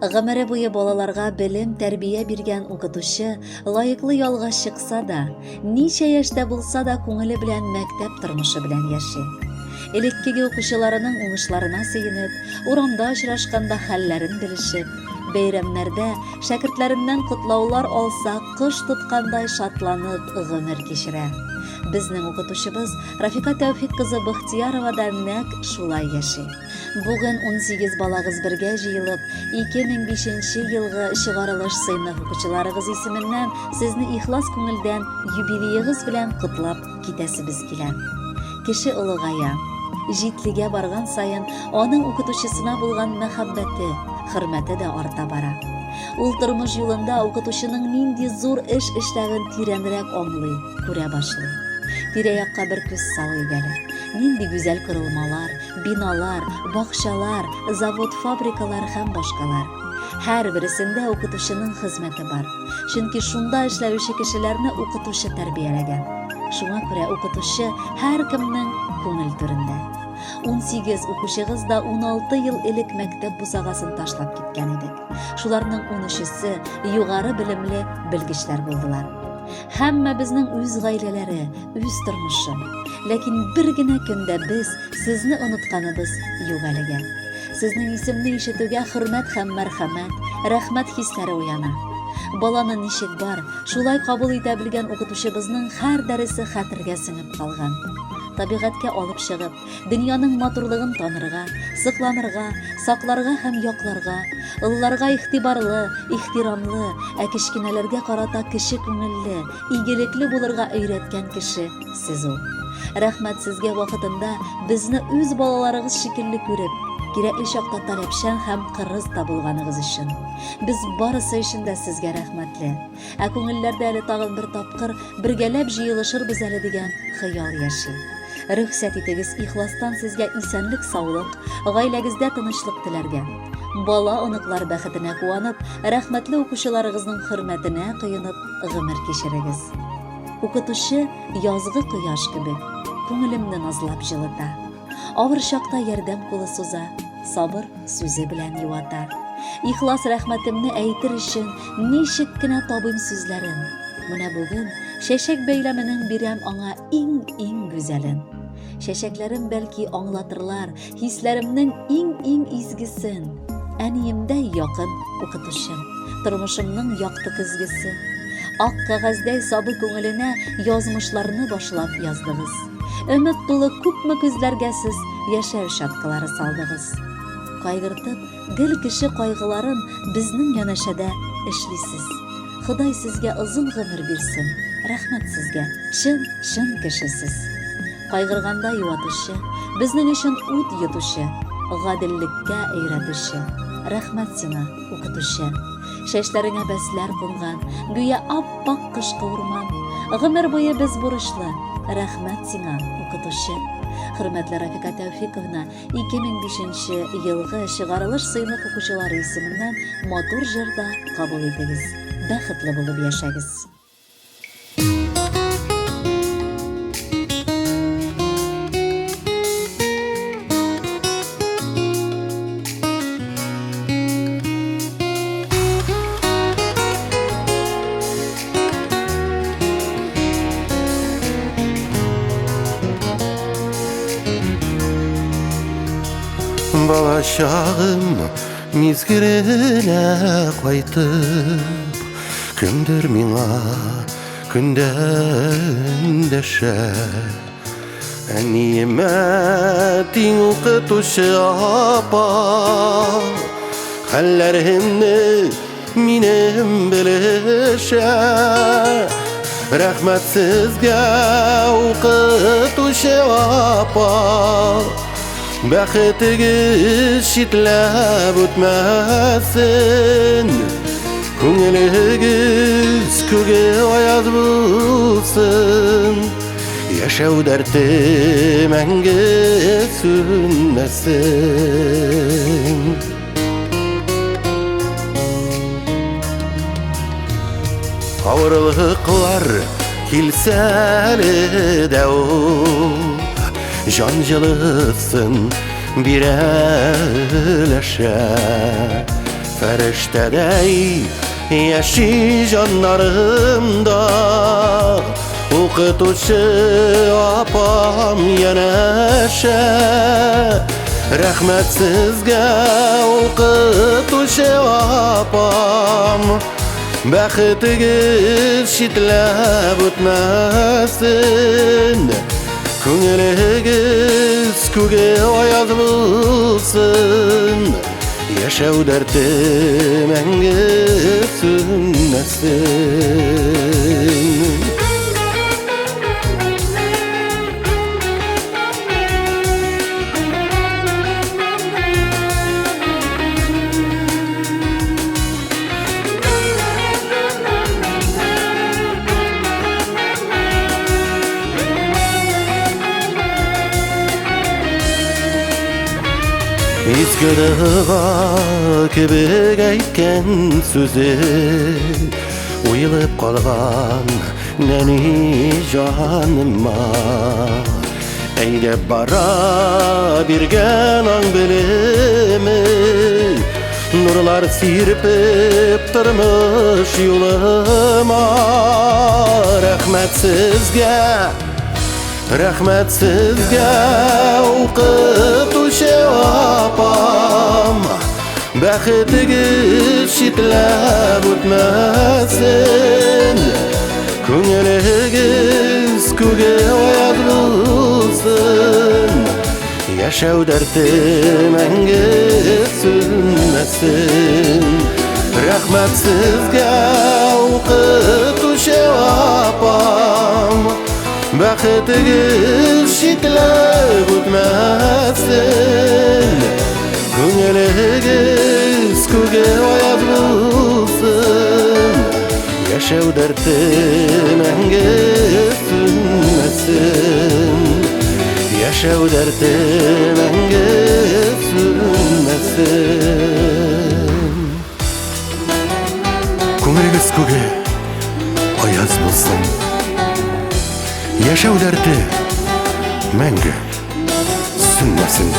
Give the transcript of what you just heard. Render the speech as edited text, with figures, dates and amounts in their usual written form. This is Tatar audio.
Гомере буе балаларга белем, тәрбия биргән укытучы лаеклы ялга чыкса да, ничә яшьтә булса да күңеле белән мәктәп тормышы белән яши. Элеккеге укучыларының уңышларына сөенеп, урамда очрашканда хәлләрен белешеп, бәйрәмнәрдә шәкертләреннән котлаулар алса, кош тоткандай шатланып гомер кичерә. Безнең укытучыбыз Рафика Тәүфик кызы Бохтиярова да нәкъ шулай яши. Бүген 18 балагыз бергә җыелып, 2005 елгы чыгарылыш сыйныф укучыларыгыз исеменнән сезне ихлас күңелдән юбилеегыз белән котлап китәсебез килә. Кеше олыгая, җитлегә барган саен аның укытучысына булган мәхәббәте, хөрмәте дә арта бара. Ул тормыш юлында укытучының нинди зур эш эшләвен тирәнрәк аңлый, күрә башлый. Тирә-якка бер күз салыйк әле. Нинди гүзәл корылмалар, биналар, бакчалар, завод-фабрикалар һәм башкалар. Һәрбересендә укытучының хезмәте бар. Чөнки шунда эшләүче кешеләрне укытучы тәрбияләгән. Шуңа күрә укытучы һәркемнең күңел түрендә. 18 укучыгыз да 16 ел элек мәктәп бусагасын ташлап киткән идек. Шуларның 13-се югары белемле белгечләр булдылар. Һәммәбезнең үз гаиләләре, үз тормышы. Ләкин бер генә көн дә без сезне онытканыбыз юк әлегә. Сезнең исемне ишетүгә хөрмәт һәм мәрхәмәт, рәхмәт хисләре уяна. Баланы ничек бар, шулай кабул итә белгән укытучыбызның һәр дәресе хәтергә сеңеп калган. Табигатькә алып чыгып, Дөньяның матурлыгын танырга, сокланырга, сакларга һәм якларга, олыларга игътибарлы, ихтирамлы, ә кечкенәләргә карата кече күңелле, игелекле булырга өйрәткән кеше сез ул. Рәхмәт сезгә вакытында безне үз балаларыгыз шикелле күреп, кирәкле чакта таләпчән һәм кырыс та булганыгыз өчен. Без барысы өчен дә сезгә рәхмәтле. Ә күңелләрдә әле тагын бер тапкыр бергәләп җыелышырбыз әле дигән хыял яши. Рөхсәт итегез ихластан сезгә исәнлек-саулык, гаиләгездә тынычлык теләргә. Бала-оныклар бәхетенә куанып, рәхмәтле укучыларыгызның хөрмәтенә коенып гомер кичерегез. Укытучы язгы кояш кебек, күңелемне назлап җылыта. Авыр чакта ярдәм кулы суза, сабыр сүзе белән юата. Ихлас рәхмәтемне әйтер өчен ничек кенә табыйм сүзләрен. Менә бүген чәчәк бәйләменең бирәм аңа иң-иң гүзәлен. Чәчәкләрем бәлки аңлатырлар хисләремнең иң-иң изгесен. Әниемдәй якын укытучым, тормышымның якты көзгесе. Ак кәгазьдәй сабый күңеленә язмышларны башлап яздыгыз. Өмет тулы күпме күзләргә сез яшәү чаткылары салдыгыз. Кайгыртып, гел кеше кайгыларын безнең янәшәдә эшлисез. Ходай сезгә озын гомер бирсен. Рәхмәт сезгә, чын, чын кеше сез. Кайгырганда юатучы, безнең өчен ут йотучы, гаделлеккә өйрәтүче. Рәхмәт сиңа, укытучы. Чәчләреңә бәсләр кунган, гүя ап-ак кышкы урман. Гомер буе без бурычлы. Рәхмәт сиңа, укытучы. Хөрмәтле Рафика Тәүфиковна, 2005 елгы чыгарылыш сыйныф укучылары исеменнән матур җыр да кабул итегез. Бәхетле булып яшәгез. Балачагым мизгеленә кайтып, Кемдер миңа көндә эндәшә. Әниемә тиң укытучы апа, Хәлләремне минем белешә. Рәхмәт сезгә, укытучы апа, Бәхетегез читләп үтмәсен, Күңелегез күге аяз булсын, Яшәү дәрте мәңге сүнмәсен. Авырлыклар килсә әле дә ул җан җылысын бирә өләшә. Фәрештәдәй яши җаннарымда Укытучы апам янәшә Рәхмәт сезгә, укытучы апам Бәхетегез читләп үтмәсен Күңелегез күге аяз булсын Яшәү дәрте мәңге сүнмәсен. Изге дога кебек әйткән сүзе Уелып калган нәни җаныма. Әйдәп бара биргән аң белеме Нурлар сирпеп тормыш юлыма. Рәхмәт сезгә, рәхмәт сезгә, укытучы апам. Бәхетегез читләп үтмәсен, Күңелегез күге аяз булсын, Яшәү дәрте мәңге сүнмәсен. Рәхмәт сезгә, укытучы апам, Бәхетегез читләп үтмәсен, Күңелегез күге аяз булсын, Яшәү дәрте мәңге сүнмәсен. Яшәү дәрте мәңге сүнмәсен. Күңелегез күге аяз булсын. Яшәү дәрте мәңге сүнмәсен.